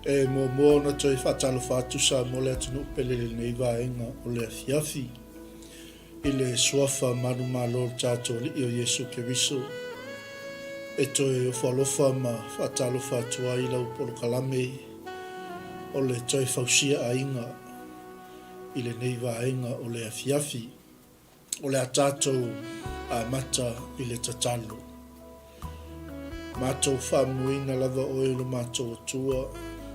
E muamua ona toe faatalofa atu Samoa le atunuu pele i lenei vaega o le afiafi i le Suafa manumalo o le tatou Alii o Iesu Keriso. E toe ofo alofa ma faatalofa atu ai i lau polokalame o le toe fausia aiga i lenei vaega o le afiafi. O le a tatou amata i le tatalo. Matou faamanuina lava oe lo matou Atua,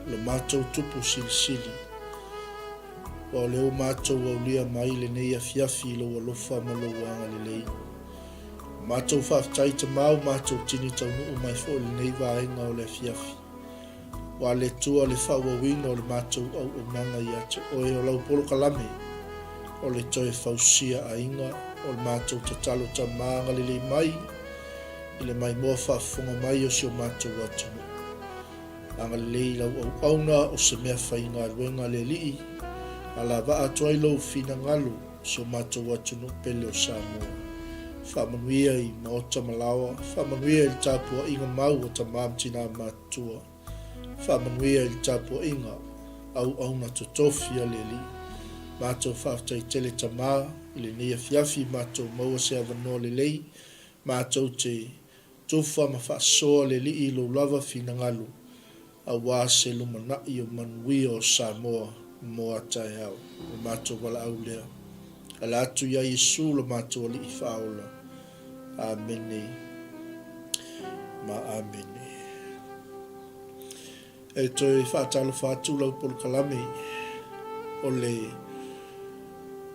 lo matou Tupu Silisili, aua o lea ua matou aulia mai lenei afiafi i lou alofa ma lou agalelei. Matou faafetai Tama ua matou tini taunuu mai foi i lenei vaega o le afiafi. Ua le Atua le faaauauina o le matou auaunaga ia te Oe o lau polokalame o le toe fausia aiga o le matou tatalo Tama agalelei mai i le maimoa faafofoga mai o si o matou atunuu. Agalelei i lau auauna o se mea faigaluega a le Alii, alavaa atu ai lou finagalo i si o matou atunuu pele o Samoa. Faamanuia i maota ma laoa, faamanuia i le tapuaiga mau a tama ma tina matutua, faamanuia i le tapuaiga auauna totofi a le Alii. Matou faafetai tele Tama i lenei afiafi matou maua se avanoa lelei matou te tufa ma faasoa le Alii i lou lava finagalo aua se lumanai o manuia o Samoa mo a taeao. O matou valaau lea. Ala atu ia Iesu lo matou Alii Faaola. Amene ma amene. E toe faatalofa atu lau polokalame o le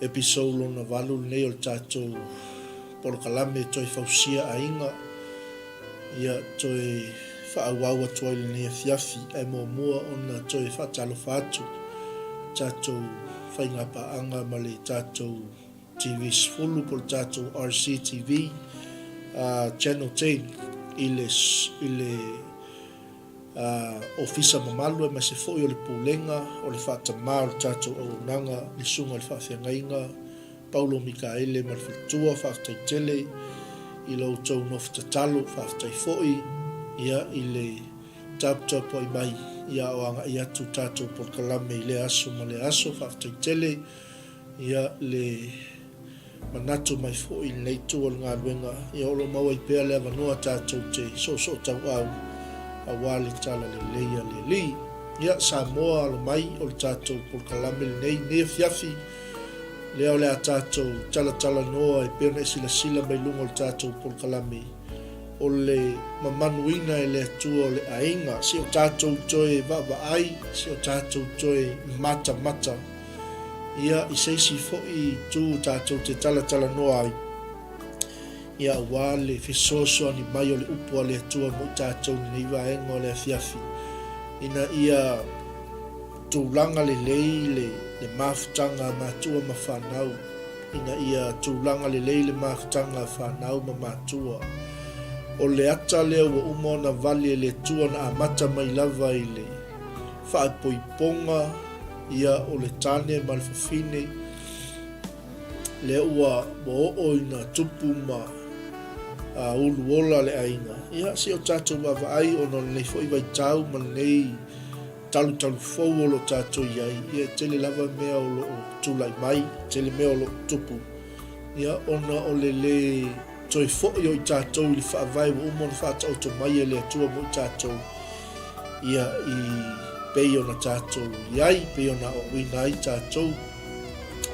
episode lona valu lenei o le tatou polokalame toe fausia aiga. Ia toe faaauau atu ai lenei afiafi ae muamua ona toe faatalofa atu tatou faigapaaga ma le tatou TV 10 po o le tatou RCTV Channel 10 i le i le Ofisa mamalu aemaise foi o le Pulega o le Faatamā o le tatou auaunaga, le Susuga i le Faafeagaiga Paulo Mikaele ma le faletua, faafetai tele i lo outou nofo tatalo, faafetai foi ia i le taputapuai mai ia o agai atu tatou polokalame i lea aso ma lea aso, faafetai tele ia le manatu mai foi i lenei itu o le galuega, ia o lo o maua ai pea le avanoa tatou te soosootauau aua le talalelei a le Alii. Ia Samoa alo mai o le tatou polokalame lenei, lenei afiafi, lea o le a tatou talatalanoa e pei ona e silasila mai luga o le tatou polokalame, o le mamanuina e le Atua o le aiga, se o tatou toe vaavaai, se o tatou toe matamata, ia, i se isi foi itu tatou te talatalanoa ai, ia, aua le fesoasoani mai o le upu a le Atua mo i tatou i lenei vaega o le afiafi, ina ia tulaga lelei le le mafutaga a matua ma fanau, ina ia tulaga lelei le mafutaga a fanau ma matua. O le ata lea ua uma ona vali e le Atua na amata mai lava i le faaipoipoga ia o le tane ma le fafine, lea ua ua oo ina tupu ma a ulu ola le aiga. Ia, se i o tatou vaavaai ona o lenei foi vaitau ma lenei talutalu fou o lo o tatou i ai, ia e tele lava mea o lo o tulai mai, e tele mea o lo o tupu, ia ona o le lē toe foi o i tatou i le faavae ua uma ona faataoto mai e le Atua mo i tatou, ia i pei ona tatou i ai, pei ona aoaoina ai tatou.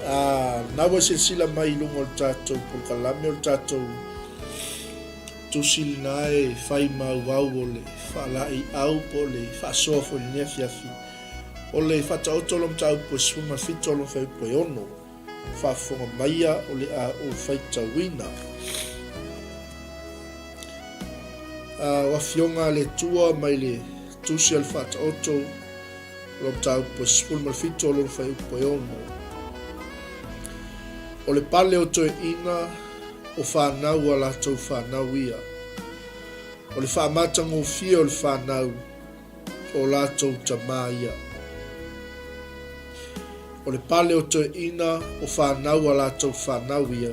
A, na ua silasila mai i luga o le tatou polokalame o le tatou Tusi lena e fai ma auau o le faalaeiau po o le faasoa foi i lenei afiafi. O le faataoto o le mataupu e 17 o lona fuaiupu e 6, Faafofoga maia o le a ou faitauina. A o Afioga a le Atua mai le Tusi a le Faataoto, o le mataupu e 17 o lona fuaiupu e 6. O le pale o toeaiina o fanau a latou fanau ia. O le faamatagofie o le fanau o latou tama ia. O le pale o toeaiina o fanau a latou fanau ia.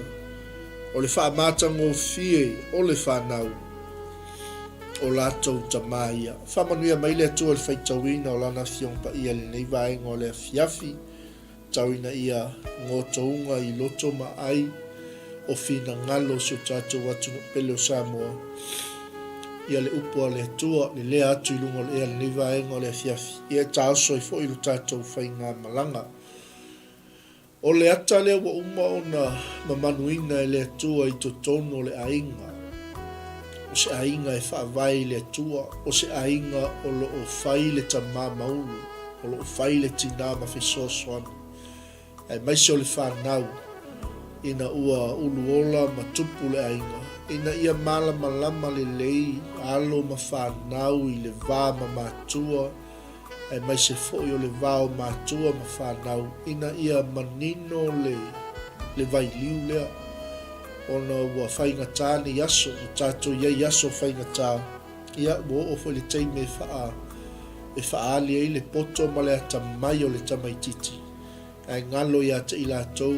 O le faamatagofie o le fanau. o latou tama ia. Faamanuia mai le Atua i le faitauina o Lana Afioga Paia i lenei vaega o le afiafi, tau ina ia gotouga i loto ma ai o finagalo o si o tatou atunuu pele o Samoa. Ia le upu a le Atua, lelea atu i luga o le ea i lenei vaega o le afiafi, ia e taoso ai foi lo tatou faigamalaga. O le ata lea ua uma ona mamanuina e le Atua i totonu o le aiga. O se aiga e faavae i le Atua, o se aiga o lo o fai le tamā maulu, o lo o fai le tinā ma fesoasoani, aemaise o le fanau, ina ua uluola ma tupu le aiga, ina ia malamalama lelei alo ma fanau i le va ma matua, aemaise foi o le va o matua ma fanau ina ia manino le le vailiu lea ona ua faigata nei aso, ua tatou i ai i aso faigata, ia ua oo foi le taimi e faa e faaali ai le poto ma le atamai o le tamaitiiti, ae galo ia te i latou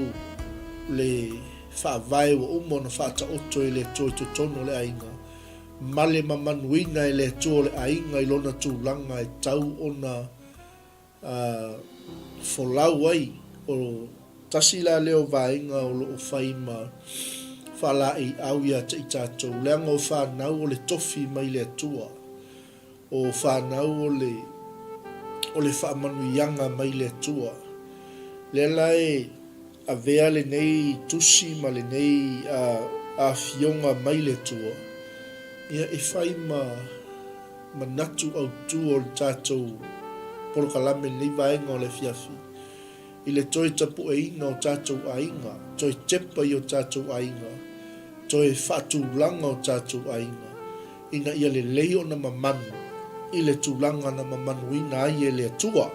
le faavae ua uma ona faataoto e le Atua i totonu o le aiga. Ma le mamanuina e le Atua o le aiga i lona tulaga e tau ona folau ai. O tasi la lea o vaega o lo o fai ma faalaeiau ia te i tatou, leaga o fanau o le tofi mai le Atua. O fanau o le o le faamanuiaga mai le Atua. Lea la e avea lenei tusi ma lenei afioga mai le Atua, ia e fai ma manatu autu o le tatou polokalame i lenei vaega o le afiafi, i le toe tapueina o tatou aiga, toe tepa i o tatou aiga, toe faatulaga o tatou aiga, ina ia lelei ona mamanu i le tulaga na mamanuina ai e le Atua.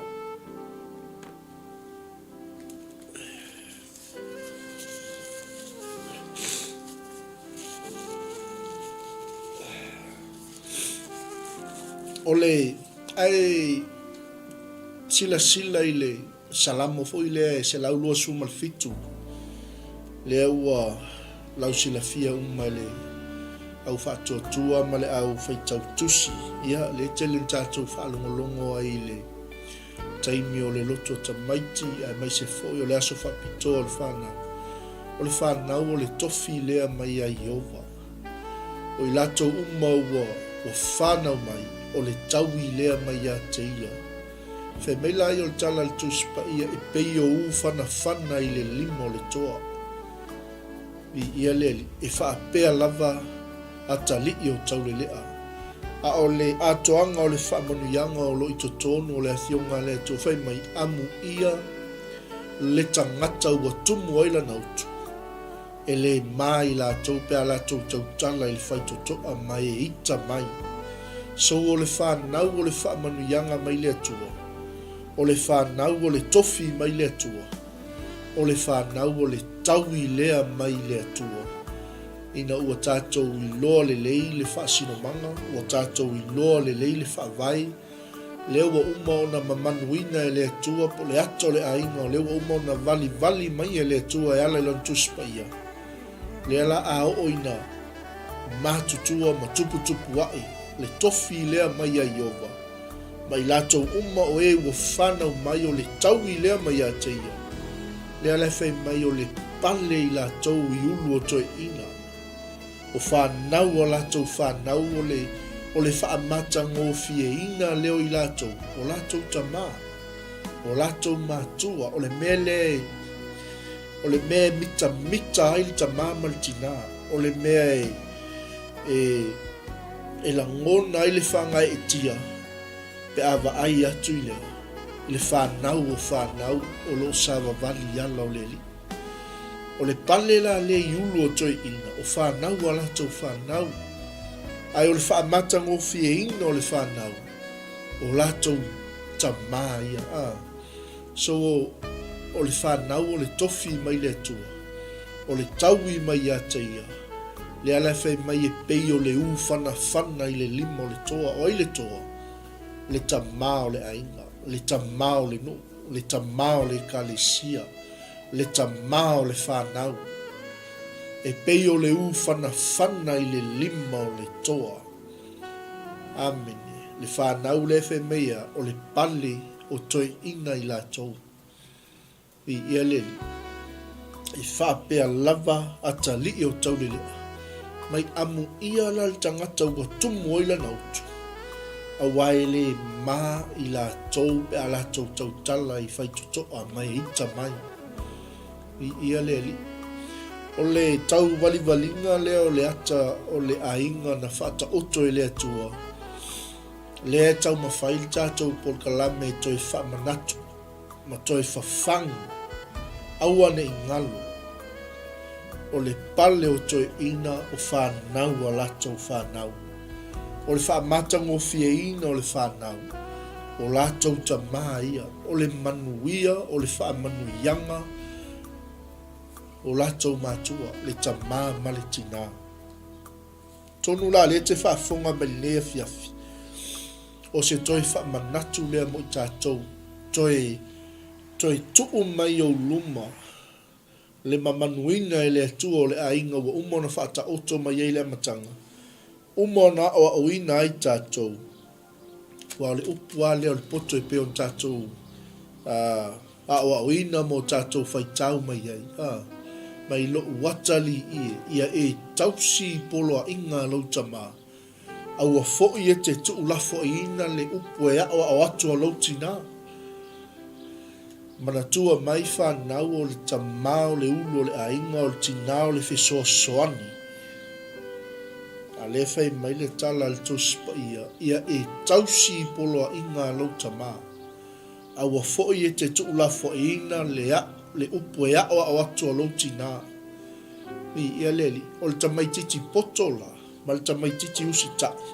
O le ae silasila i le Salamo foi lea e 127, lea ua lausilafia uma e le au faatuatua ma le au faitau tusi. Ia, lea e tele na tatou faalogologo ai i le taimi o le loto tamaiti aemaise foi o le aso faapitoa o le fanau. O le fanau o le tofi lea mai ia Ieova. O i latou uma ua ua fanau mai, o le taui lea mai ia te ia. Fai mai la ia o le tala a le Tusi Paia, e pei o u fanafana i le lima o le toa. Viia le Alii, e faapea lava atalii o Taulelea. A o le atoaga o le faamanuiaga o lo o i totonu o le Afioga a le Atua, fai mai, Amuia le tagata ua tumu ai lana utu. E le ma i latou pe a latou tautala i le faitotoa ma e ita mai. So o le fanau o le faamanuiaga mai le Atua, o le fanau o le tofi mai le Atua, o le fanau o le taui lea mai le Atua. Ina ua tatou iloa lelei le faasinomaga, ua tatou iloa lelei le faavae, lea ua uma ona mamanuina e le Atua po o le ata o le aiga, o lea ua uma ona valivali mai e le Atua e ala i Lana Tusi Paia, lea la a oo ina matutua ma tuputupu aʻe le tofi lea mai ia Ieova, ma i latou uma o e ua fanau mai o le taui lea mai ia te ia, lea la e fai mai o le pale i latou i ulu o toeaiina. O fanau a latou fanau o le o le faamatagofieina lea o i latou, o latou tamā, o latou matua, o le mea lea e, o le mea e mitamita ai le tamā ma le tinā, o le mea e, e, e lagona ai le faagaeetia pe a vaai atu i le, i le fanau o fanau o lo o savavali i ala o le Alii. O le pale la lea i ulu o toeaiina, o fanau a latou fanau, ae o le faamatagofieina o le fanau, o latou tamā ia. A, so o le fanau o le tofi mai le Atua, o le taui mai ia te ia, lea la e fai mai e pei o le u fanafana i le lima o le toa. O ai le toa? Le tamā o le aiga, le tamā o le nuu, le tamā o le ekalesia. le tamā o le whanau, e pei o le u whanawhana i le lima o le toa. Amene. Le fanau lea fai mai ia, o le pale o toeaiina i latou. Viia le Alii. E faapea lava atalii o Taulelea, mai amuia la le tagata ua tumu ai lana utu, aua e le ma i latou pe a latou tautala i faitotoa ma e ita mai. Viia le Alii. O le tauvalivaliga lea o le ata o le aiga na faataoto e le Atua, lea e taumafai le tatou polokalame e toe faamanatu ma toe fafagu, aua ne i galo, o le pale o toeaiina o fanau a latou fanau, o le faamatagofieina o le fanau, o latou tamā ia, o le manuia o le faamanuiaga o latou matua, le tamā ma le tinā. Tonu la lea e te faafofoga mai lenei afiafi, o se toe faamanatu lea mo i tatou, toe, toe tuu mai i ou luma le mamanuina e le Atua o le aiga ua uma ona faataoto mai ai le amataga, uma ona aoaoina ai tatou, aua o le upu lava lea o le poto e pei ona tatou aoaoina ma o tatou faitau mai ai, a, mai lou atalii e, ia e tausi i poloaiga a lou tama, aua foi e te tuulafoaiina le upu e aoao atu a lou tinā. Manatua mai fanau o le tama o le ulu o le aiga o le tinā o le fesoasoani. A lea fai mai le tala a le Tusi Paia, ia e tausi i poloaiga a lou tama. Aua foi e te tuulafoaiina le a, le upu e aoao atu a lou tinā. Viia le Alii. O le tamaitiiti poto la, ma le tamaitiiti usitai,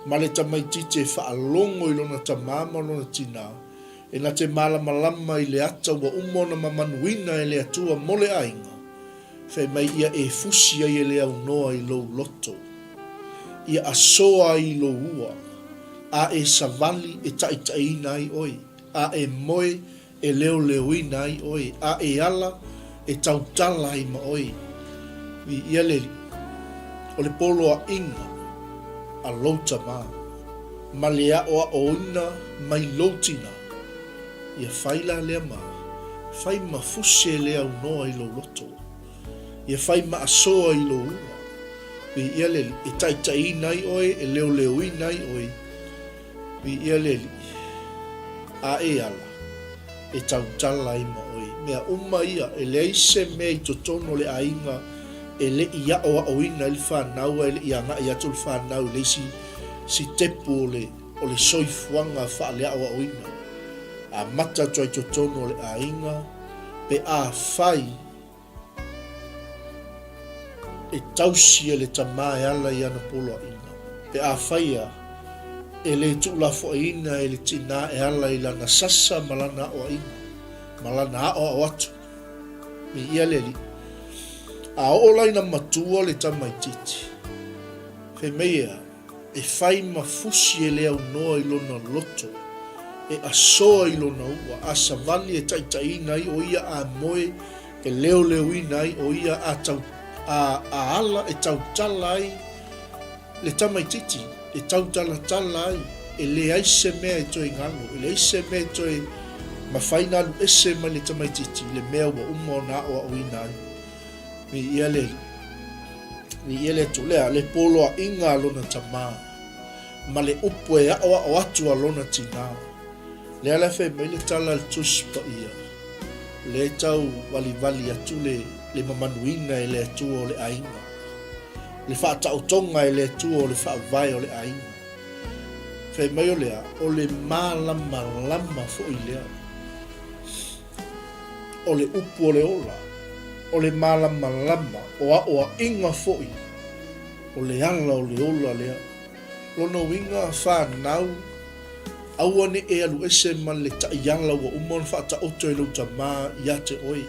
ma le tamaitiiti e faalogo i lona tamā ma lona tinā, E na te malamalama i le ata ua uma ona mamanuina e le Atua mo le aiga, fai mai ia e fusi ai e le aunoa i lou loto, ia asoa ai i lou ua, a e savali e taitaiina ai oe, a e moe e leoleoina ai oe, a e ala e tautala ai ma oe. Viia le Alii. O le poloaiga a lou tamā ma le aoaoina mai lou tinā, ia fai la lea ma fai ma fusi e le aunoa i lou loto, ia fai ma asoa i lou ua, viia le Alii, e taitaiina ai oe, e leoleoina ai oe, Viia le Alii, a e ala, e tautala ai ma oe. Mea uma ia, e leai se mea i totonu o le aiga e le i aoaoina ai le fanau a e le i agai atu le fanau i le isi sitepu o le, o le soifuaga faaleaoaoina. Amata atu ai i totonu o le aiga pe afai E tausi e le tamā e ala i ana poloaiga, pe afai a e le tuulafoaiina e le tinā e ala i lana sasa ma lana aoaiga, ma lana aoao atu. Viia le Alii. A oo la ina matua le tamaitiiti, fai mai e a? E fai ma fusi e le aunoa i lona loto, e asoa i lona ua, a savali e taitaiina ai o ia a moe e leoleoina ai o ia a tau, a, a ala e tautala ai le tamaitiiti, e tautalatala ai, e leai se mea e toe galo, e leai se mea e toe mafai ona alu ese mai le tamaitiiti i le mea ua uma ona aoaoina ai. Viia le Alii. Viia le Atua. Lea, le poloaiga a lona tamā, ma le upu e aʻoaʻo atu a lona tinā. Lea la e fai mai le tala a le Tusi Paia, lea e tau valivali atu le, le mamanuina e le Atua o le aiga, le faataotoga e le Atua o le faavae o le aiga. Fai mai o lea, o le malamalama foi lea. O le upu o le ola, o le malamalama, o aoaiga foi, o le ala o le ola lea. Lona uiga, fanau, aua ne i e alu ese ma le taiala ua uma ona faataoto e lou tamā ia te oe.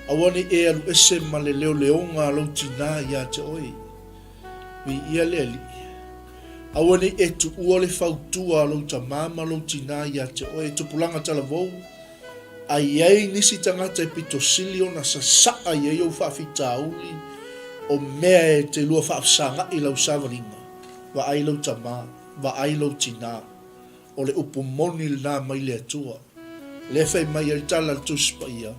Aua ne i e alu ese ma le leoleoga a lou tinā ia te oe. Viia le Alii. Aua ne i e tuua le fautua a lou tamā ma lou tinā ia te oe, tupulaga talavou, a i ai nisi tagata e pito sili ona sasaa i ai ou faafitauli o mea e te lua faafesagaʻi lau savaliga, vaai lou tamā. Vaai lou tinā. O le upu moni lena mai le Atua. Lea fai mai ai le tala a le Tusi Paia,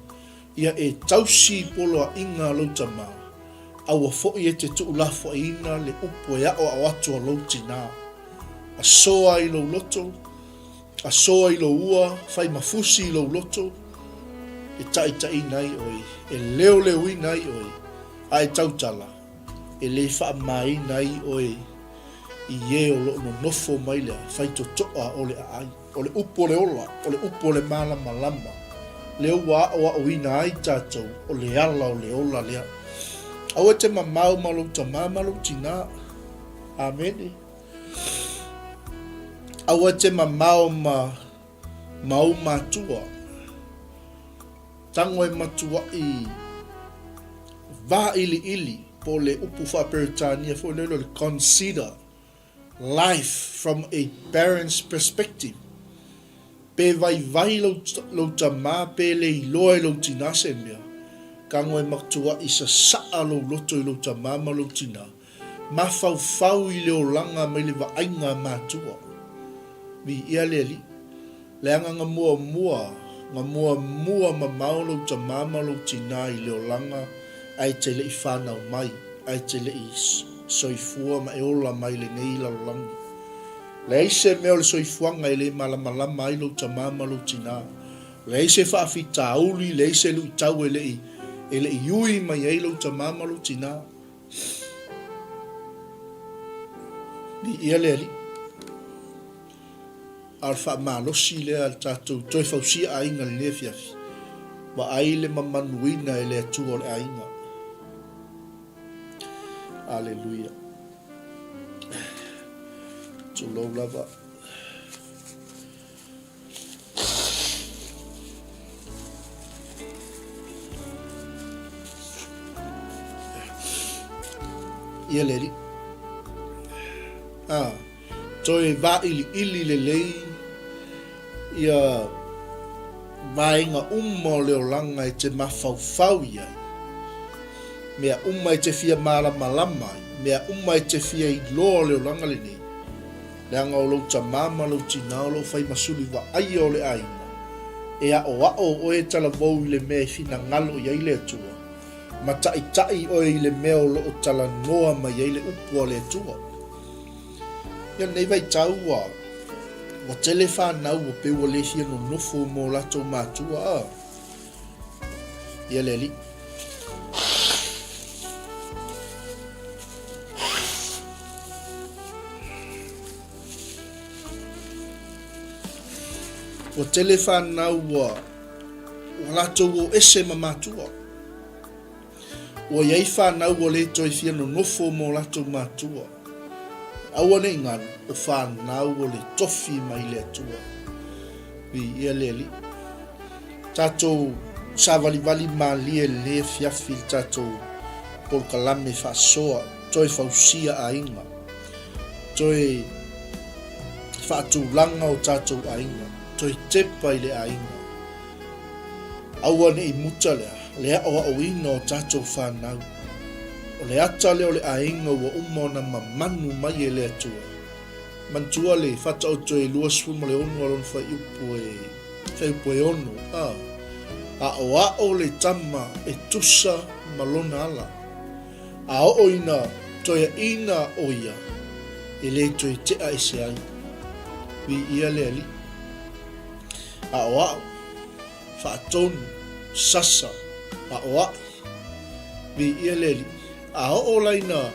Ia e tausi i poloaiga a lou tamā, aua foi e te tuulafoaiina le upu e aoao atu a lou tinā. Asoa i lou loto, asoa i lou ua, fai ma fusi i lou loto, e taitaiina ai oe, e leoleoina ai oe, a e tautala, e le faamāina ai oe i e o lo o nonofo mai le faitotoa o le aai. O le upu o le ola, o le upu o le malamalama, lea ua aoaoina ai tatou, o le ala o le ola lea. Aua e te mamao ma lou tamā ma lou tinā. Amene. Aua e te mamao ma, ma ou matua. Tago e matuaʻi vāʻiliʻili, po o le upu faa-Peretania foi lele o le consider life from a parent's perspective. Pe vaivai lou, lou tamā pe le iloa e lou tinā se mea, tago e matuaʻi sasaʻa lou loto i lou tamā ma lou tinā, mafaufau i le olaga mai le vaaiga a matua. Viia le Alii. Leaga nga muamua, nga muamua mamao lou tamā ma lou tinā i le olaga ae te leʻi whanau mai, ae te leʻi soifua ma e ola mai lenei lalolagi. Leai se mea o le soifuaga e le malamalama ai lou tamā ma lou tinā. Leai se faafitauli, leai se luitau e leʻi, e leʻi ui mai ai lou tamā ma lou tinā. Viia le Alii. A o le faamalosi lea a le tatou toe fausia aiga i lenei afiafi, vaai le mamanuina e le Atua o le aiga. Aleluia. Tulou lava. Ia le Alii. Ah. Toe vailiili lelei ia vaega uma o le olaga e te mafaufau i ai, mea uma e te fia malamalama ai, mea uma e te fia iloa o le olaga lenei, leaga o lou tamā ma lou tinā o lo o fai ma suli vaaia o le aiga, e aʻoaʻo oe talavou i le mea e finagalo i ai le Atua, ma taʻitaʻi oe i le mea o lo o talanoa mai ai le upu a le Atua. Ia lenei vaitau ua ua tele whanau ua pei ua le fia nonofo mo latou matua a. Ia le Alii. Ua tele whanau ua ua latou o ese ma matua. Ua i ai whanau ua le toe fia nonofo mo latou matua. Aua ne i galu, o whanau o le tofi mai le Atua. Viia le Alii. Tatou savalivali malie lenei afiafi i le tatou polokalame faasoa, toe fausia aiga, toe faatulaga o tatou aiga, toe tepa i le aiga. Aua ne i muta lea, le aʻoaʻoina o tatou fanau. O le ata lea o le aiga ua uma ona mamanu mai e le Atua. Manatua le Faataoto e 26 a lona fuaiupu e fuaiupu e 6, a. Aʻoaʻo le tama e tusa ma lona ala. A oo ina toeaʻina ʻo ia, e le toe teʻa ese ai. Viia le Alii. Aʻoaʻo, faatonu, sasa, aʻoaʻi. Viia le Alii. A oo la ina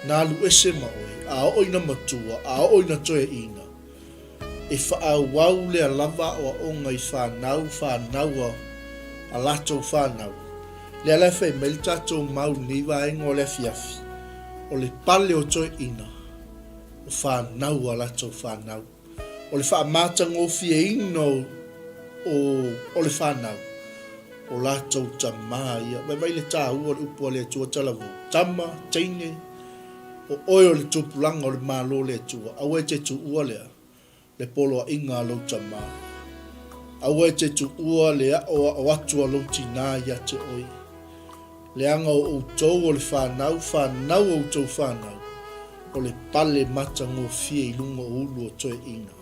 na alu ese ma oe, a oo ina matua, a oo ina toeaʻina, e faaauau lea lava aʻoaʻoga i fanau, fanau a, a latou fanau. Lea la e fai mai le tatou mau i lenei vaega o le afiafi, o le pale o toeaʻina, o fanau a latou fanau. O le faamatagofieina o, o, o le fanau, o latou tamā ia. Vaivai le taua o le upu a le Atua talavou, tama, teine, o oe o le tupulaga o le Malo o le Atua, aua e te tuua lea, le poloaiga a lou tamā. Aua e te tuua le aʻoaʻo atu a lou tinā ia te oe. Leaga o outou o le fanau, fanau o outou fanau. O le pale matagofie i luga o ulu o toeaina.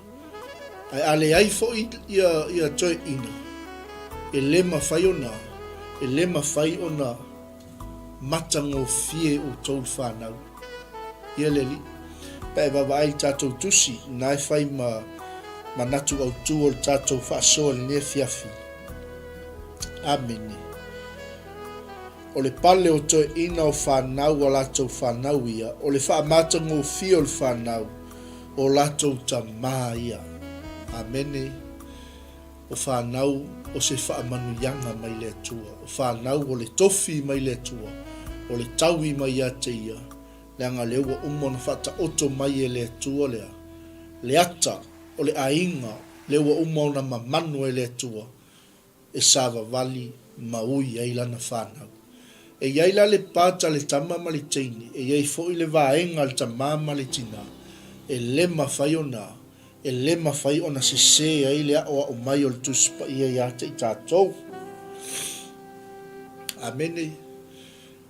Ae a leai foi ia, ia toeaina, e le mafai ona, e le mafai ona matagofie outou le fanau. Ia le Alii, pe a e vaavaai i le tatou tusi, na e fai ma manatu autu o le tatou faasoa i lenei afiafi. Amene. O le pale o toeaina o fanau a latou fanau ia, o le faamatagofie o le fanau, o latou tamā ia. Amene. O fanau o se faamanuiaga mai le Atua. O fanau o le tofi mai le Atua, o le taui mai ia te Ia, leaga lea ua uma ona faataoto mai e le Atua lea, le ata o le aiga lea ua uma ona mamanu e le Atua, e savavali ma ui ai lana fanau. E i ai la le part a le tama ma le teine, e i ai foi le vaega a le tamā ma le tinā, e le mafai ona, e le mafai ona sese ai le aʻoaʻo mai o le Tusi Paia iā te i tatou. Amene.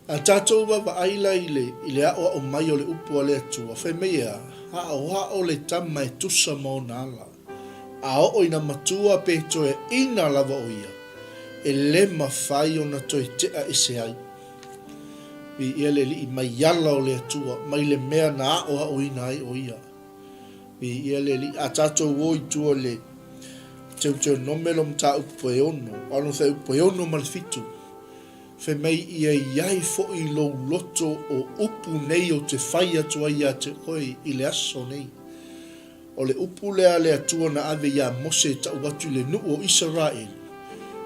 A tatou vaavaai la i le, i le aʻoaʻo mai o le upu a le Atua, fai mai e a? Aʻoaʻo le tama e tusa ma ona ala. A oo ina matua pe toeaina lava o ia, e le mafai ona toe tea ese ai. Viia le Alii mai ala o le Atua, mai le mea na aʻoaʻoina ai o ia. Viia le Alii. A tatou o i tua i le Teuteonome lo mataupu e ono, a lo mataupu e ono ma le fitu, Fai mai ia i ai foi lou loto o upu nei ou te fai atu ai ia te oe i le aso nei. O le upu lea a le Atua na ave iā Mose e tau atu i le nuu o Isaraelu,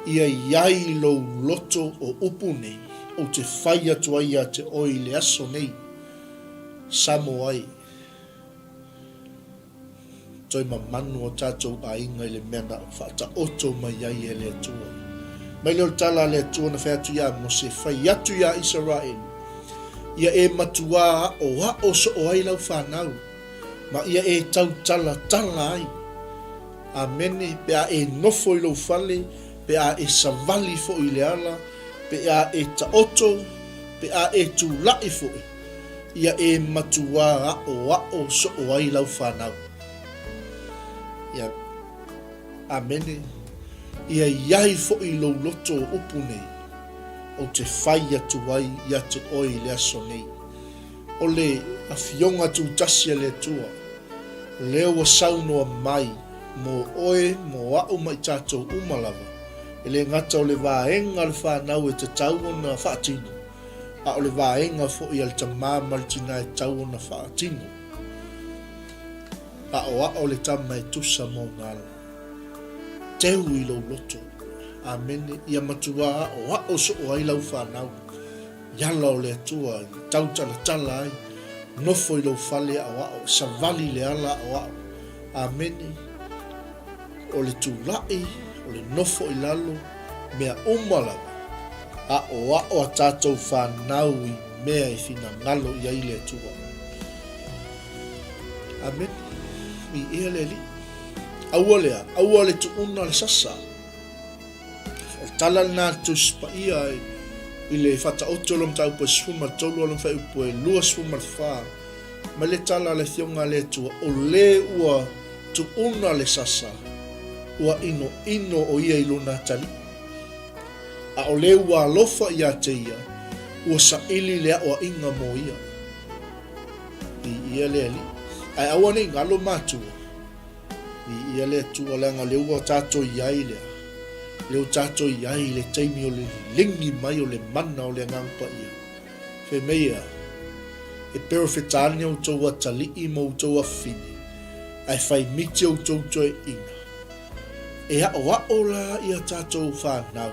Ia i ai lou loto o upu nei ou te fai atu ai ia te oe i le aso nei. Samo ai. Toe mamanu o tatou aiga i le mea na faataoto mai ai e le Atua. Mai lea o le tala a le Atua na fai atu iā Mose, Fai atu iā Isaraelu, ia e matuā aʻoaʻo soo ai lau fanau, ma ia e tautalatala ai. Amene, pe a e nofo i lou fale, pe a e savali foi i le ala, pe a e taoto, pe a e tulaʻi foi, ia e matuā aʻoaʻo soo ai lau fanau. Ia, Amene. Ia i ai foi lou loto o upu nei, ou te fai atu ai ia te oe i le aso nei. O le Afioga Tutasi a le Atua, lea ua saunoa mai mo oe, mo aʻu ma i tatou uma lava, e le gata o le vaega a le fanau e tatau ona faatino, a o le vaega foi a le tamā ma le tinā e tatau ona faatino. Aʻoaʻo le tama e tusa ma ona ala. Teu i lou loto. Amene. Ia matuā aʻoaʻo soo ai lau fanau. I ala o le Atua i tautalatala ai, nofo i lou fale aʻoaʻo, savali le ala aʻoaʻo. Amene. O le tulaʻi, o le nofo i lalo, mea uma lava, aʻoaʻo a tatou fanau i mea e finagalo i ai le Atua. Amene. Viia le Alii. Aua lea, aua le tuuna le sasa. O le tala lena a le Tusi Paia i le Faataoto o le Mataupu e 13 a le Fuaiupu e 24, mai le tala a le Afioga a le Atua, O le ua tuuna le sasa, ua inoino o ia i lona atalii. A o le ua alofa ia te ia, ua saili le aʻoaʻiga mo ia. Viia le Alii. Ae aua ne i galo matua. Viia le Atua, leaga lea ua tatou i ai lea, lea ua tatou i ai i le taimi o le liligi mai o le mana o le Agaga Paia. Fai mai e a? E perofeta ane outou atalii ma outou afafine, ae fai miti outou toeaiina. E aʻoaʻo la ia tatou fanau,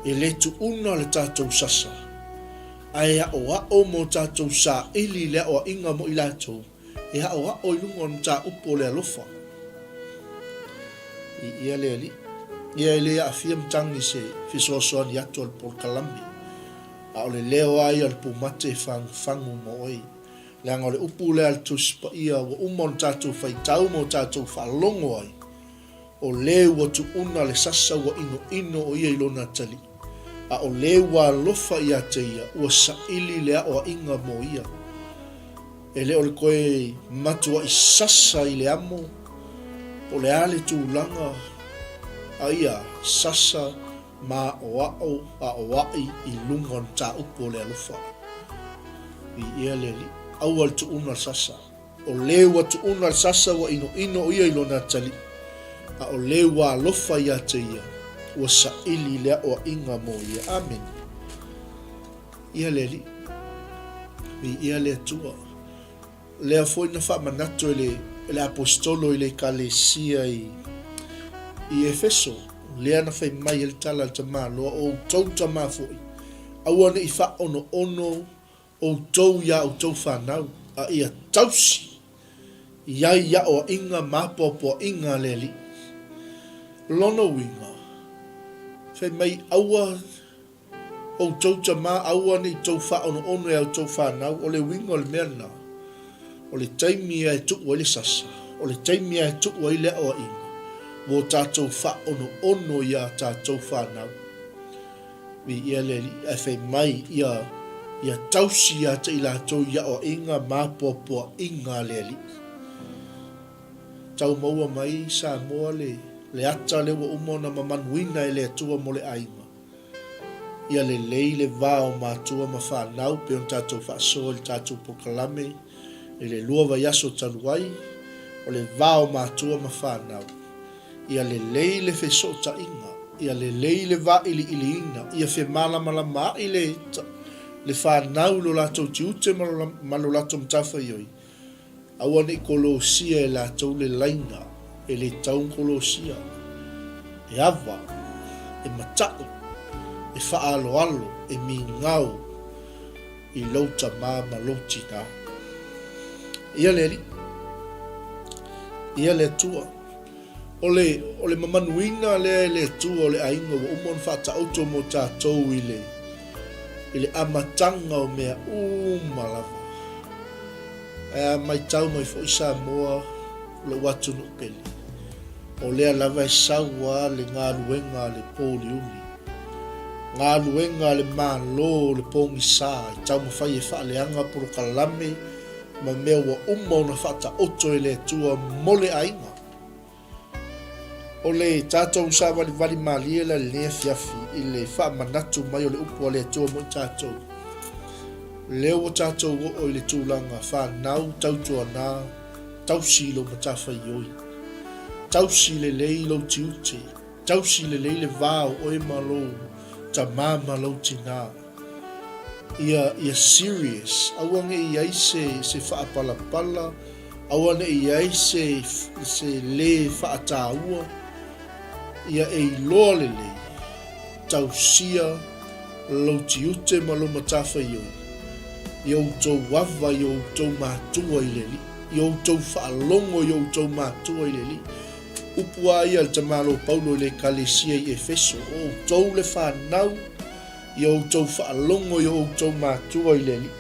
e le tuuna le tatou sasa, ae aʻoaʻo mo tatou saili i le aʻoaʻiga mo i latou. E aʻoaʻo i luga o le mataupu o le alofa. I ia le Alii. Ia e le aafia matagi i se fesoasoani atu a le polokalame, a o le leo lava ia o le pumate e fagufagu mo oe. Leaga o le upu lea a le Tusi Paia ua uma ona tatou faitau ma o tatou faalogo ai, o le ua tuuna le sasa ua inoino o ia i lona atalii, a o le ua alofa ia te ia, ua saili le aʻoaʻiga mo ia. E le o le toe matuai sasa i le amo, po o le a le tulaga, a ia sasa ma aʻoaʻo aʻoaʻi i luga o le mataupu o le alofa. Viia le Alii. Aua le tuuna le sasa. O le ua tuuna le sasa ua inoino o ia i lona atalii, a o le ua alofa ia te ia, ua saili le aʻoaʻiga mo ia. Amene. Ia le Alii. Viia le Atua. Lea foi na faamanatu e le, e le Aposetolo i le Ekalesia i, i Efeso, lea na fai mai ai le tala a le tamaloa, O outou tama foi, aua ne i faaonoono outou iā outou fanau, a ia tausi i ai aʻoaʻiga ma apoapoaʻiga a le Alii. Lona uiga, fai mai, aua Outou tama, aua ne i tou faaonoono e a outou fanau, o le uiga o le mea lena, o le taimi ia e tuu ai le sasa, o le taimi ia e tuu ai le aʻoaʻiga, ua o tatou faaonoono i a tatou fanau. Viia le Alii, ae fai mai ia, ia tausi ia te i latou i aʻoaʻiga ma apoapoaʻiga a le Alii. Tau maua mai Samoa le, le ata lea ua uma ona mamanuina e le Atua mo le aiga. Ia lelei le va o matua ma fanau pei ona tatou faasoa i le tatou polokalame i le lua vaiaso talu ai, o le va o matua ma fanau. Ia lelei le fesootaiga, ia lelei le vailiiliina, ia femalamalamaai le le fanau i lo latou tiute ma lo latou matafaioi, Aua ne i kolosia e latou le laina e le tatau ona kolosia, e ava, e mataʻu, e faaaloalo, e migao i lou tama ma lou tinā. Ia le Alii, ia le Atua. O le, o le mamanuina lea e le Atua o le aiga ua uma ona faataoto mo tatou i le, i le amataga o mea uma lava. Ae a matau mai foi Samoa, lou atunuu pele, o lea lava e sau a le galuega a le pōuliuli, galuega a le Malo o le pogisa i taumafai e faaleaga polokalame ma mea ua uma ona faataoto e le Atua mo le aiga. O le tatou savalivali malie la i lenei afiafi i le faamanatu mai o le upu a le Atua mo i tatou. Lea ua tatou oo i le tulaga fanau tautuana tausi i lou matafaioi. Tausi lelei lou tiute, tausi lelei le va o oe ma lou tama ma lou tinā. Ia, ia serious, aua ne i ai se, se faapalapala, aua ne i ai se, se lē faataua, ia e iloa lelei, tausia lou tiute ma lou matafaioi, i outou ava i outou matua i le Alii, i outou faalogo i outou matua i le Alii. Upu a ia a le tamaloa Paulo i le Ekalesia i Efeso, o outou le fanau, Ia outou faalogo i o outou matua i le Alii.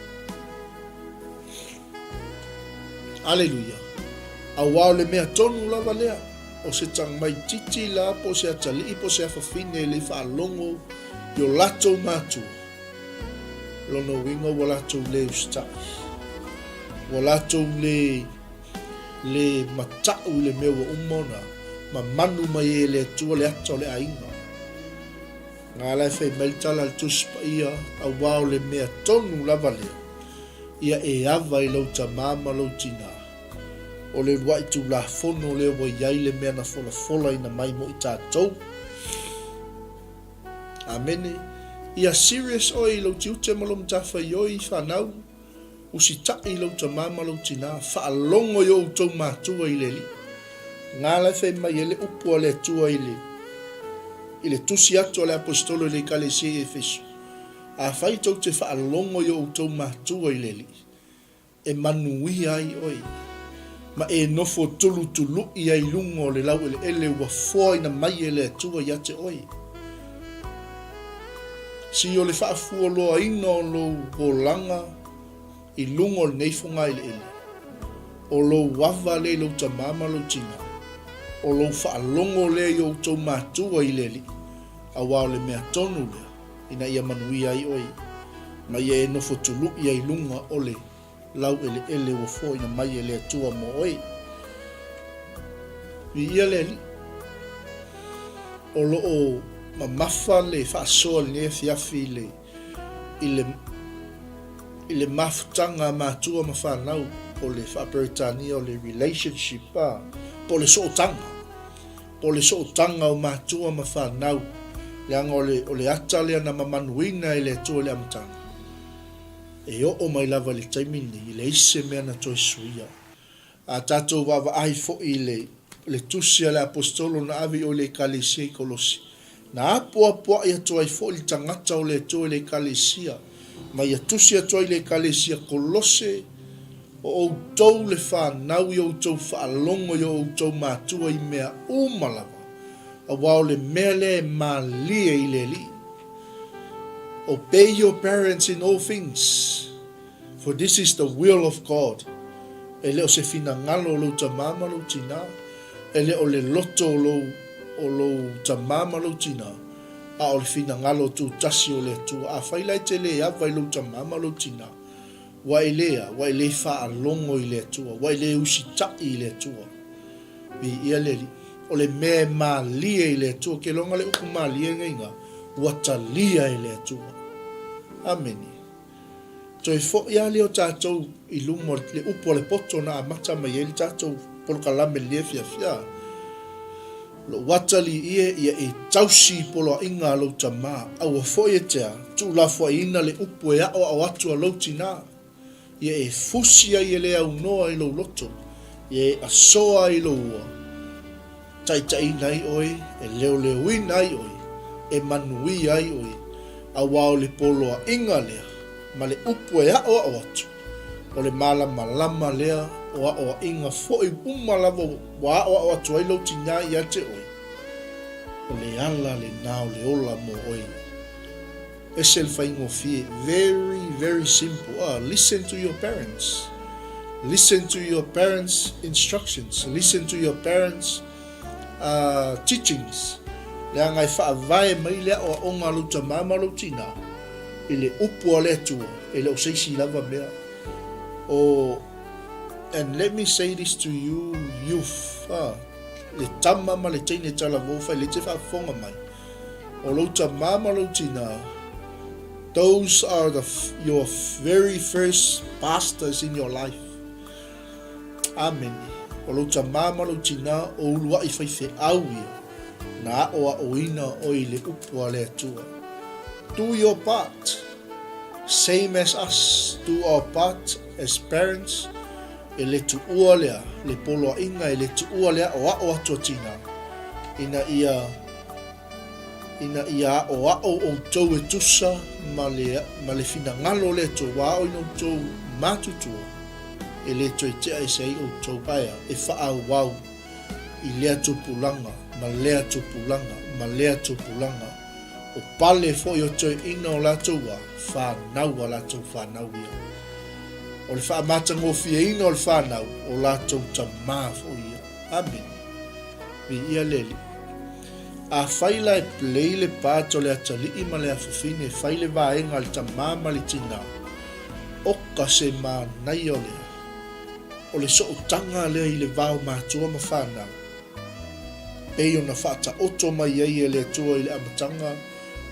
Aleluia! Auā o le mea tonu lava lea, o se tamaititi la po o se atalii po o se afafine e le faalogo i o latou matua, lona uiga ua latou le usitai, ua latou le le mataʻu i le mea ua uma ona mamanu mai ai e le Atua le ata o le aiga. Nga la e fai mai le tala a le Tusi Paia, auā o le mea tonu lava lea, ia e ava i lou tamā ma lou tinā. O le uluaʻi Tulafono lea ua i ai le mea na folafolaina mai mo i tatou. Amene. Ia serious oe i lou tiute ma lou matafaioi i fanau. Usitai i lou tama ma lou tina, faalogo i o outou matua i le Alii. Nga la e fai mai ai le upu a le Atua i le i le tusi atu a le Aposetolo i le Ekalesia i Efeso, Afai tou te faalogo i o outou matua i le Alii, e manuia ai oe, ma e nofo tulutuluʻi ai i luga o le laueleele ua foaina mai e le Atua ia te oe. Si o le faafualoaina o lou olaga i luga o lenei fogaeleele, o lou ava lea i lou tama ma lou tina, o lou faalogo lea i outou matua i le Alii, auā o le mea tonu lea ina ia manuia ai oe, ma ia e nofo tuluʻi ai luga o le. Laueleele ua foaina mai e le Atua mo oe. Viia le Alii. O lo o mamafa le faasoa i lenei afiafi i le, i le, i le mafutaga a matua ma fanau, po o le faa-Peretania o le relationship, a, po o le sootaga, po o le sootaga o matua ma fanau, leaga o le, o le ata lea na mamanuina e le Atua i le amataga. E oo mai lava i le taimi lenei, e leai se mea na toe suia. A tatou vaavaai foi i le, le tusi a le Aposetolo na ave i o i le Ekalesia i Kolosi, na apoapoai atu ai foi le tagata o le Atua i le Ekalesia, ma ia tusi atu ai i le Ekalesia Kolose, O outou le fanau i outou faalogo i o outou matua i mea uma lava, aua o le mea lea e malie i le Alii. Obey your parents in all things, for this is the will of God. E le o se finagalo o lou tamā ma lou tinā, e le o le loto o lou, o lou tamā ma lou tinā, a o le finagalo tutasi o le Atua. Afai la e te le ava i lou tamā ma lou tinā, ua e le a, ua e le faalogo i le Atua, ua e le usitaʻi i le Atua. Viia le Alii. O le mea e malie i le Atua, ke loga le upu malie nei na, ua talia e le Atua. Amene. Toe foʻi a lea o tatou i luma o le upu a le poto na amata mai ai le tatou polokalame lenei afiafi, a. Lou atalii e, ia e tausi i poloaiga a lou tamā, aua foi e te a, tuulafoaiina le upu e aʻoaʻo atu a lou tinā. Ia e fusi ai e le aunoa i lou loto, ia e asoa ai i lou ua, taitaiina ai oe, e leoleoina ai oe, e manuia ai oe, aua o le poloaiga lea, ma le upu e aʻoaʻo atu, o le malamalama lea o aʻoaʻiga foi uma lava ua aʻoaʻo atu ai lou tinā ia te oe, o le ala lenā o le ola mo oe. Ese le faigofie, very very simple ah, listen to your parents, listen to your parents instructions, listen to your parents uh, teachings, leaga e faavae mai le aʻoaʻoga a lou tamā ma lou tinā i le upu a le Atua, e le o se isi lava mea. O, and let me say this to you youth, ah, le tama ma le teine talavou fai le te faafofoga mai, O lou tamā ma lou tinā, those are the your very first pastors in your life. Amene. O lou tamā ma lou tinā, o uluaʻi faifeau ia, na aʻoaʻoina ʻoe i le upu a le Atua. Do your part, same as us do our part as parents, e le tuʻua lea, le poloaiga e le tuʻua le aʻoaʻo atu a tinā, ina ia ina ia aʻoaʻo ʻoutou e tusa ma le, ma le finagalo o le Atua, ua aʻo ina ʻoutou matutua, e le toe tea ese ai ʻoutou, aea, e faaauau i lea tupulaga, ma lea tupulaga, ma lea tupulaga, o pale foi o toeʻina o latou a fanau a latou fanau ia. O le faamatagofieina o le fanau, o latou tamā foi ia. Amene. Viia le Alii. Afai la e play le part o le atalii ma le afafine e fai le vaega a le tamā ma le tinā, oka se manaia o lea. O le sootaga lea i le va o matua ma fanau, pei ona faataoto mai ai e le Atua i le amataga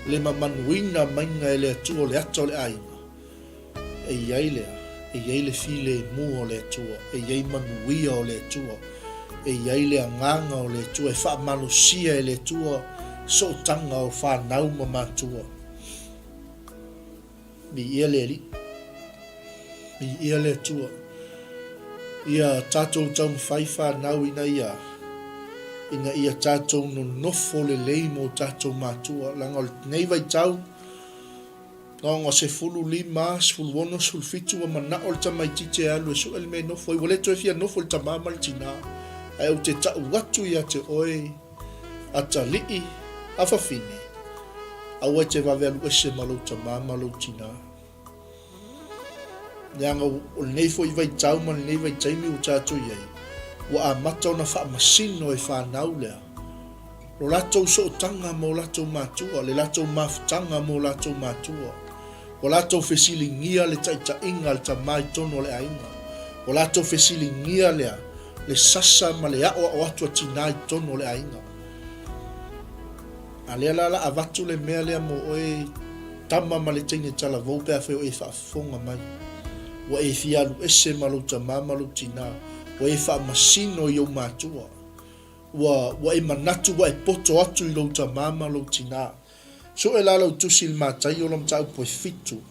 le mamanuina maiga e le Atua o le ata o le aiga. E i ai lea, e i ai le filemu o le Atua, e i ai manuia o le Atua, e i ai le agaga o le Atua, e faamalosia e le Atua sootaga o fanau ma matua. Viia le Alii. Viia le Atua. Ia tatou taumafai fanau ina ia ina ia tatou nonofo lelei mo tatou matua, leaga o lenei vaitau, Naona 15, 16, 17 ua manao le tamaitiiti e alu e sue le mea e nofo ai. Ua le toe fia nofo i le tamā ma le tinā. Ae ou te tau atu ia te oe, atalii, afafine, aua e te vave alu ese ma lou tamā ma lou tinā. Leaga o lenei foi vaitau ma lenei vaitaimi ua tatou i ai, ua amata ona faamasino e fanau lea, lo latou sootaga ma o latou matua, le latou mafutaga ma o latou matua. Ua latou fesiligia le taitaiga a le tama i totonu o le aiga. Ua latou fesiligia lea le sasa ma le aʻoaʻo atu a tinā i totonu o le aiga. A lea la la avatu le mea lea mo oe tama ma le teine talavou pe afai o e faafofoga mai. Ua e fia alu ese ma lou tama ma lou tinā. Ua e faamasino i ou matua. Ua, ua e manatu ua e poto atu i lou tama ma lou tinā. Sue la lau tusi i le Mataio lo mataupu e fitu.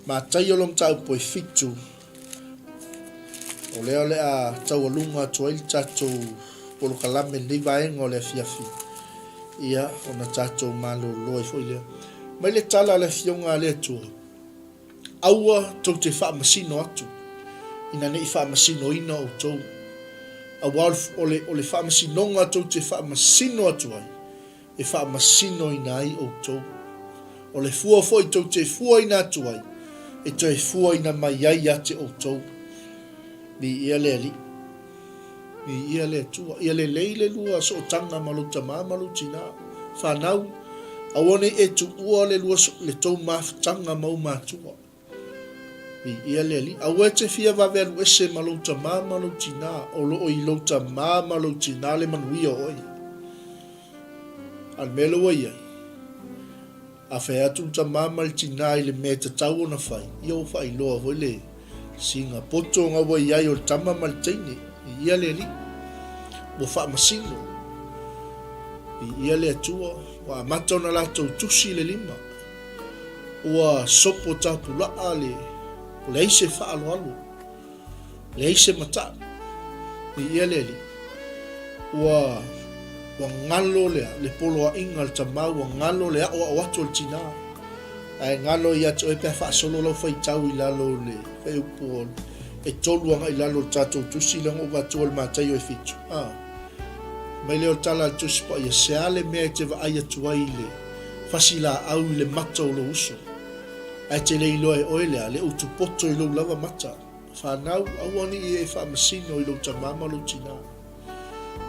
Mataio lo mataupu e fitu. O lea o le a taualuga atu ai le tatou polokalame lenei vaega o le afiafi. Ia, ona tatou malolo ai foi lea. Mai le tala a le Afioga a le Atua. Aua tou te faamasino atu, ina ne i faamasinoina outou. Aua o le, o le faamasinoga tou te faamasino atu ai, e faamasinoina ai outou. O le fua foi tou te fuaina atu ai, e toe fuaina mai ai ia te outou. Viia le Alii. Viia le Atua. Ia lelei le lua sootaga ma lou tamā ma lou tinā. Fanau, aua ne i e tuua le lua le tou mafutaga ma ou matua. Viia le Alii. Aua e te fia vave alu ese ma lou tamā ma lou tinā, o lo o i lou tamā ma lou tinā le manuia o oe. A o le mea lea ua i ai, A fai atu le tama ma le tina i le mea e tatau ona fai, ia ua faailoa foi le siiga poto na ua i ai o le tama ma le teine, i ia le Alii. Ua faamasino i ia le Atua, ua amata ona latou tusi le lima, ua sopo tapulaa le, ua leai se faaaloalo. Leai se matau. Viia le Alii. Ua, ua galo le, le poloaiga a le tama, ua galo le aʻoaʻo atu a le tinā. Ae galo ia te oe pe a faasolo lau faitau i lalo o le fuaiupu o e tolu agai i lalo o le tatou tusi lea na ou avatua i le Mataio e fitu. A. Mai lea o le tala a le Tusi Paia, se a le mea e te vaai atu ai i le fasi laau i le mata o lou uso? Ae te le iloa e oe lea, le utu poto i lou lava mata. Fanau, aua ne i e faamasino i lou tamā ma lou tinā.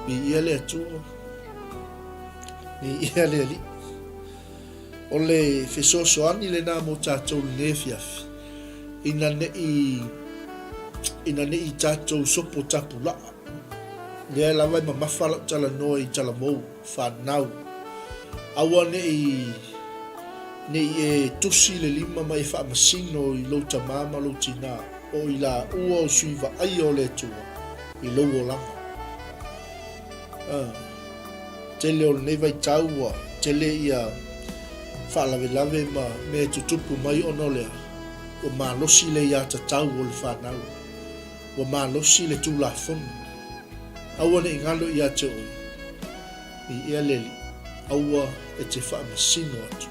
Viia le Atua, viia le Alii. O le fesoasoani lenā mo tatou i lenei afiafi, ina ne i, ina ne i tatou sopo tapulaa. Lea lava e mamafa lau talanoa i talamou, fanau. Aua ne i Ne i e tusi le lima ma e faamasino i lou tamā ma lou tinā, o i laua o sui vaaia o le Atua i lou olaga. A, tele o lenei vaitau ua tele ia faalavelave ma mea e tutupu mai ona o lea, ua malosi le aiatatau o le fanau, ua malosi le Tulafono. Aua ne i galo ia te oe. I ea le Alii, aua e te faamasino atu,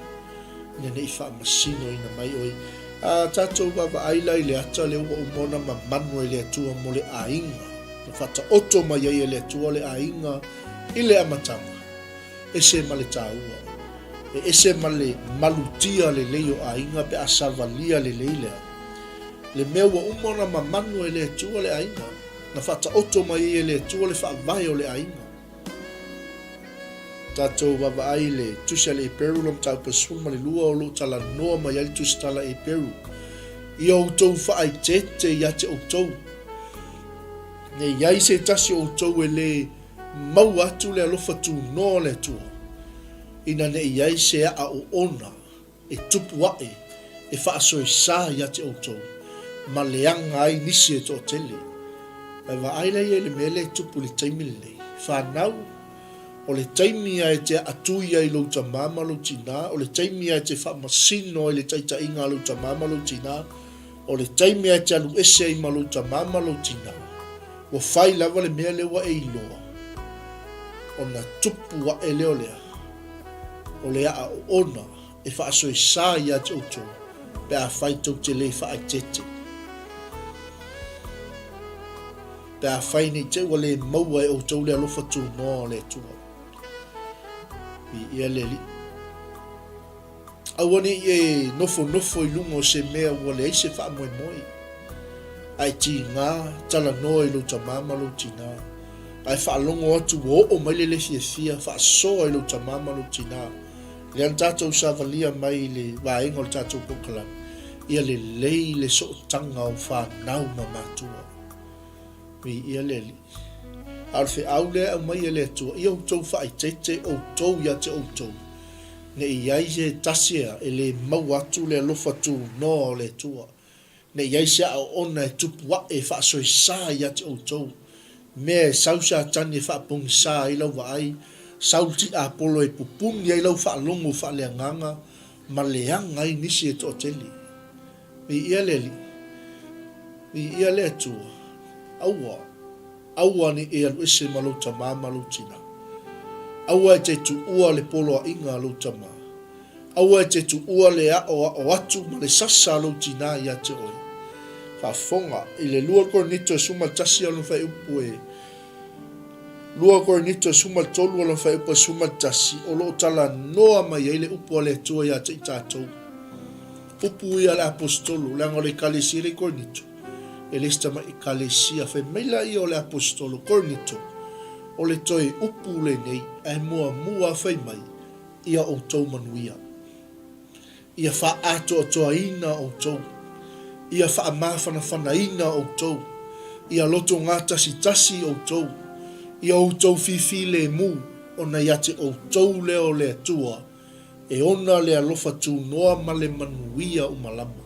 ina ne i faamasinoina mai oe. A tatou vaavaai la i le ata lea ua uma ona mamanu e le Atua mo le aiga, na faataoto mai ai e le Atua le aiga i le amataga, ese ma le taua, e ese ma le malutia lelei o aiga pe a savalia lelei lea, le mea ua uma ona mamanu e le Atua le aiga, na faataoto mai ai e le Atua le faavae o le aiga. Tatou vaavaai i le Tusi a le Eperu lo mataupu e 12 o lo o talanoa mai ai le Tusitala Eperu. Ia outou faaeteete ia te outou. Ne i ai se tasi o outou e lē maua atu le alofa tunoa o le Atua, ina ne i ai se aa oona e tupu aʻe e faasoesa ia te outou, ma leaga ai nisi e toatele. Ae vaai la ia i le mea lea e tupu i le taimi lenei. Fanau, o le taimi lava e te aatui ai i lou tamā ma lou tinā, o le taimi lava e te faamasino ai i le taitaiga a lou tamā ma lou tinā, o le taimi lava e te alu ese ai ma lou tamā ma lou tinā, ua fai lava le mea lea ua e iloa, ona tupu aʻe lea o le a? O le aa oona e faasoesa ia te outou pe afai tou te le faaeteete. Pe afai nei te ua le maua e outou le alofa tunoa o le Atua. Viia le Alii. Aua ne i e nofonofo i luga o se mea ua leai se faamoemoe, ae tiga talanoa i lou tamā ma lou tinā, ae faalogo atu ua oo mai le le fiafia, faasoa i lou tamā ma lou tinā. Lea na tatou savalia mai i le vaega o le tatou polokalame, ia lelei le sootaga o fanau ma matua. Viia le Alii. A o le feau lea e aumai e le Atua, ia outou faaeteete outou ia te outou, ne i i ai se tasi ea e le maua atu le alofa tunoa o le Atua, ne i i ai se aoaona e tupu ae e faasoesa ia te outou, mea e sau Satani e faapogisa ai lau vaai, sau le tiapolo e pupuni ai lau faalogo faaleagaga ma leaga ai nisi e toatele. Viia le Alii. Viia le Atua. Aua, aua ne i e alu ese ma lou tamā ma lou tinā. Aua e te tuua le poloaiga a lou tamā. Aua e te tuua le aoao atu ma le sasa a lou tinā ia te oe. Faafofoga, i le 2 Korinito e 11 lona fuaiupu e 2 Korinito 13 lona fuaiupu e 11, o lo o talanoa mai ai le upu a le Atua ia te i tatou. Upu ia a le Aposetolo, leaga o le Ekalesia le i Korinito, e le se tamai Ekalesia. Fai mai laia o le Aposetolo, Korinito, o le toe upu lenei, ae muamua fai mai, ia outou manuia. Ia faaatoatoaina outou. Ia faamafanafanaina outou. Ia lotogatasitasi outou. Ia outou fifilemu, ona ia te outou lea o le Atua e ona le alofa tunoa ma le manuia uma lama.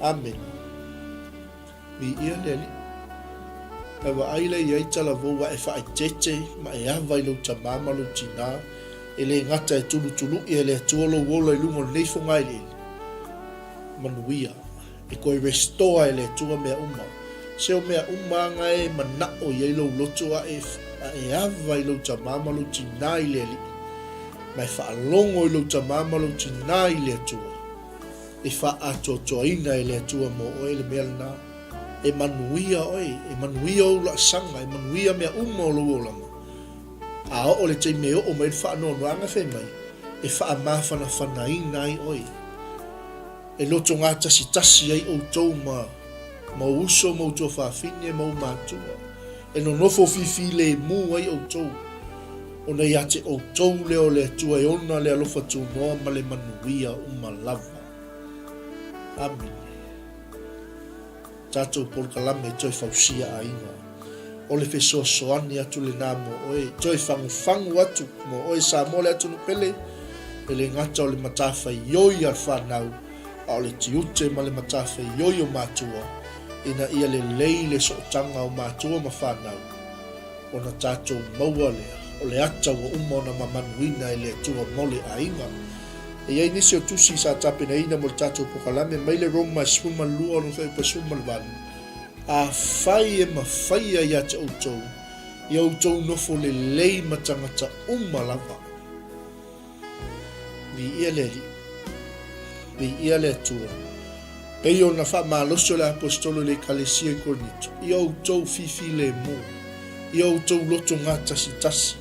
Amene. Viia le Alii. Ae vaai lea i ai talavou a e faaeteete ma e ava i lou tamā ma lou tinā, e le gata e tulutuluʻi e le Atua lou ola i luga o lenei fogaeleele. Manuia. E toe restore e le Atua mea uma. Se o mea uma a ga e manaʻo i ai lou loto a e, a e ava i lou tamā ma lou tinā i le Alii, ma e faalogo i lou tamā ma lou tinā i le Atua. E faaatoatoaina e le Atua mo oe le mea lena. E manuia oe, e manuia ou laasaga, e manuia mea uma o lou olaga. A oo le taimi e oo mai le faanoanoaga fai mai, e faamafanafanaina ai oe. E lotogatasitasi ai outou ma ma ou uso ma ou tuafafine ma ou matua. E nonofo fifilemu ai outou, ona ia te outou lea o le Atua e ona le alofa tunoa ma le manuia uma lava. Amene. Tatou polokalame e toe fausia aiga. O le fesoasoani atu lena mo oe, toe fagufagu atu mo oe Samoa le atunuu pele, e le gata o le matafaioi a le fanau, a o le tiute ma le matafaioi o matua, ina ia lelei le sootaga o matua ma fanau, ona tatou maua lea o le ata ua uma ona mamanuina e le Atua mo le aiga. E i ai nisi o tusi sa tapenaina mo le tatou pokalame mai le Roma e 12 lona fuaiupu e 18, Afai e mafaia ia te outou, ia outou nofo lelei ma tagata uma lava. Viia le Alii. Viia le Atua. Pei ona faamalosi o le Aposetolo i le Ekalesia i Korinito, ia outou fifilemu, ia outou loto gatasitasi.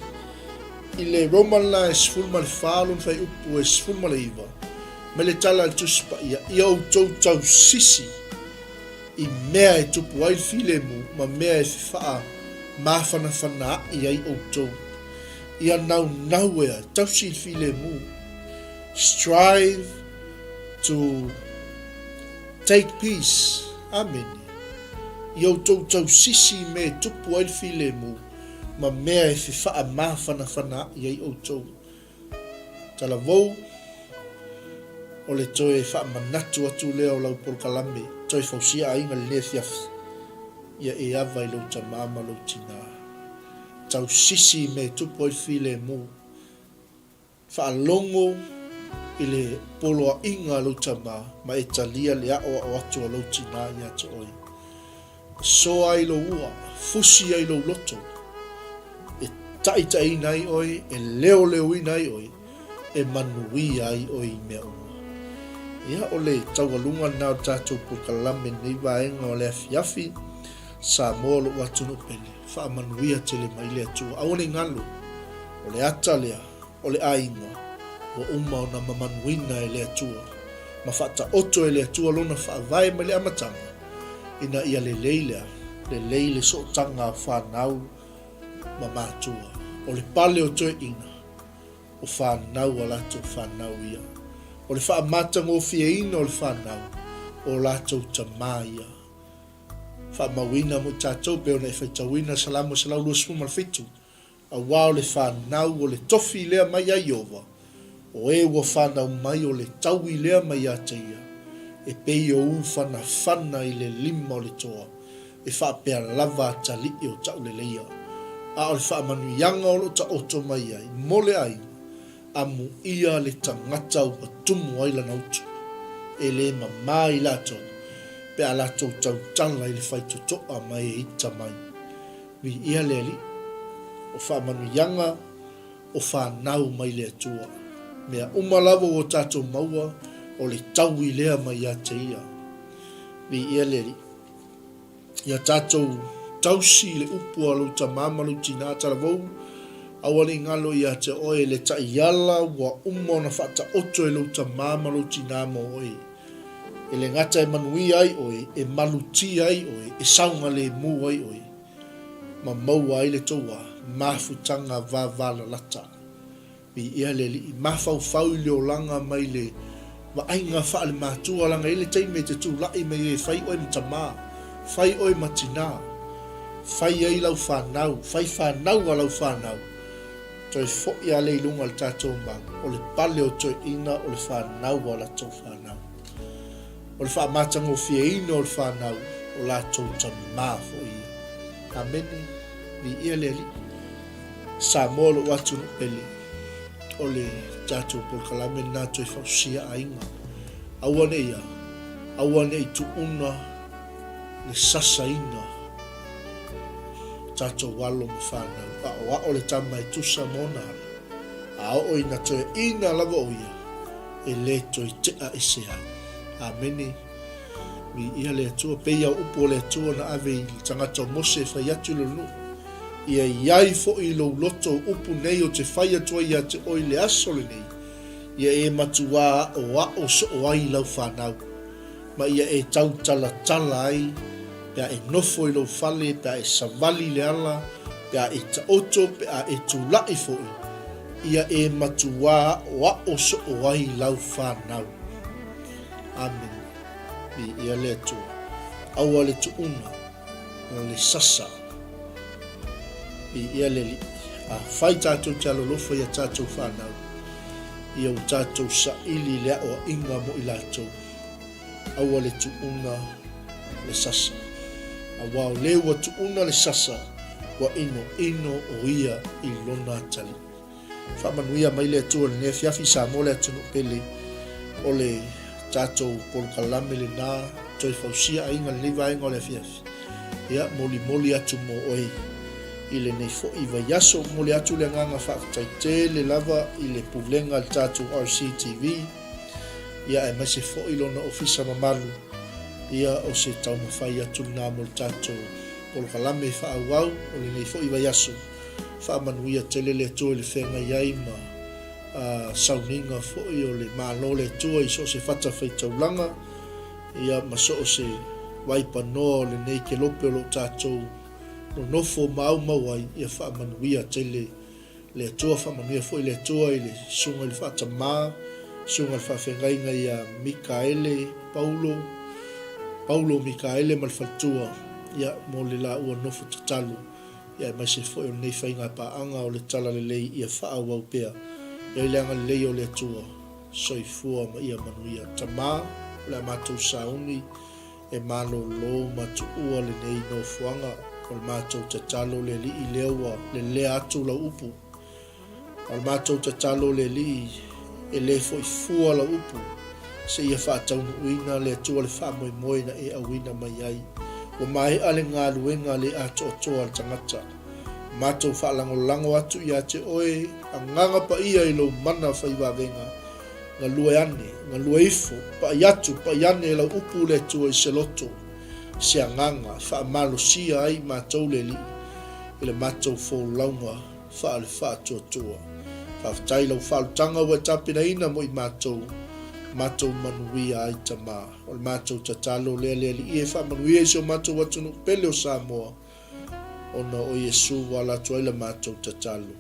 I le Roma lena e 14 lona fuaiupu e 19, mai le tala a le Tusi Paia, ia outou tausisi i mea e tupu ai le filemu ma mea e fefaamafanafanaai ai outou. Ia naunau ea, tausi i le filemu. Strive to take peace. Amene. Ia outou tausisi i mea e tupu ai le filemu ma mea e fefaamafanafanaai ai outou. Talavou, o le toe faamanatu atu lea o lau polokalame, toe fausia aiga i lenei afiafi, ia e ava i lou tamā ma lou tinā. Tausisi i mea e tupu ai le filemu. Faalogo i le poloaiga a lou tamā ma e talia le aoao atu a lou tinā ia te oe. Soa ai lou ua, fusi ai lou loto, e taʻitaʻiina ai oe, e leoleoina ai oe, e manuia ai oe i mea uma. Ia, o le taualuga lena o le tatou polokalame i lenei vaega o le afiafi, Samoa lou atunuu pele, faamanuia tele mai le Atua. Aua ne i galo, o le ata lea o le aiga ua uma ona mamanuina e le Atua, ma faataoto e le Atua lona faavae mai le amataga, ina ia lelei lea, lelei le sootaga a fanau ma matua. O le pale o toeaiina. O fanau a latou fanau ia. O le faamatagofieina o le fanau, o latou tama ia. Faamauina mo i tatou pei ona e faitauina Salamo 127, Aua o le fanau o le tofi lea mai ia Ieova, o e ua fanau mai o le taui lea mai ia te ia, e pei o ufanafana i le lima o le toa, e faapea lava atalii o tauleleia. A o le faamanuiaga o lo o taoto mai ai mo le aiga, amuia le tagata ua tumu ai lana utu. E le mamā i latou pe a latou tautala i le faitotoa ma e ita mai. Viia le Alii, o faamanuiaga o fanau mai le Atua. Mea uma lava ua tatou maua, o le taui lea mai ia te Ia. Viia le Alii. Ia tatou tausi i le upu a lou tamā ma lou tinā talavou, aua ne i galo ia te oe le taiala ua uma ona faataoto e lou tamā ma lou tinā mo oe. E le gata e manuia ai oe, e malutia ai oe, e saogalemu ai oe, ma maua ai le tou mafutaga vavalalata. Viia le Alii, mafaufau i le olaga mai le vaaiga faale-matua, leaga e i ai le taimi e te tulai mai ai e fai oe ma tamā, fai oe ma tinā, fai ai lau fanau, fai fanau a lau fanau, toe foi a lea i luga o le tatou mau, o le pale o toeaiina o le fanau a latou fanau. O le faamatagofieina o le fanau, o latou tamā foi ia. Amene, viia le Alii. Samoa lou atunuu pele, o le tatou polokalame lena toe fausia aiga. Aua ne i a, aua ne i tuuna le sasaina o tatou alo ma fanau. Aoao le tama e tusa ma ona ala, a oo ina toeaina lava o ia, e le toe tea ese ai. Amene. Viia le Atua. Pei a o upu o le Atua na ave i le tagata o Mose e fai atu i lona nuu, Ia i ai foi i lou loto upu nei o te fai atu ai ia te oe i le aso lenei, ia e matuā aʻoaʻo soo ai i lau fanau, ma ia e tautalatala ai, pe a e nofo i lou fale, pe a e savali i le ala, pe a e taoto, pe a e tulaʻi foi, ia e matuā aʻoaʻo soo ai i lau fanau. Amene. Viia le Atua. Aua le tuuna o le sasa. Viia le Alii. Afai tatou te alolofa i a tatou fanau, ia ua tatou saili i le aoaiga mo i latou. Aua le tuuna le sasa. Aua o le ua tuuna le sasa, ua inoino o ia i lona atalii. Faamanuia mai le Atua i lenei afiafi i Samoa le atunuu pele o le tatou polokalame lena toe fausia aiga lenei vaega o le afiafi. Ia molimoli atu mo oe i lenei foi vaiaso. Momoli atu le agaga faafetai tele lava i le pulega a le tatou RCTV ia aemaise foi lona ofisa mamalu ia o se taumafai atu lena mo le tatou polokalame faaauau o lenei foi vaiaso. Faamanuia tele le Atua i le feagai ai ma sauniga foi o le Malo o le Atua i so o se fatafaitaulaga, ia ma so o se vaipanoa o lenei kelope o lo o tatou nonofo ma aumau ai, ia faamanuia tele le Atua. Faamanuia foi le Atua i le Susuga i le Faatamā, Susuga i le Faafeagaiga ia Mikaele Paulo, Paulo Mikaele ma le faletua, ia mo le laua nofo tatalo. ia aemaise foi o lenei faigapaaga o le Talalelei ia faaauau pea i ai le agalelei o le Atua. Soifua ma ia manuia. Tama, o le a matou sauni e malolo ma tuua lenei nofoaga o le matou tatalo le Alii lea ua lelea atu lau upu. O le matou tatalo le Alii, e le foi fua lau upu, seia faataunuuina le Atua le faamoemoe na e auina mai ai. Ua maea le galuega le atoatoa a le tagata. Matou faalagolago atu ia te oe, Agaga Paia i lou mana fai vavega, galue ane, galue ifo, pai atu, pai ane lau upu le Atua i se loto, i se agaga, e faamalosia ai matou le Alii i le matou folauga. faale-faatuatua. Faafetai i lau faalutaga ua e tapenaina mo i matou, matou manuia ai Tama. O le matou tatalo lea le Alii e faamanuia i si o matou atunuu pele o Samoa, ona o Iesu ua ala atu ai la matou tatalo.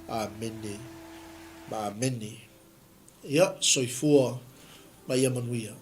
Amene. ma Amene. Ia, soifua ma ia manuia.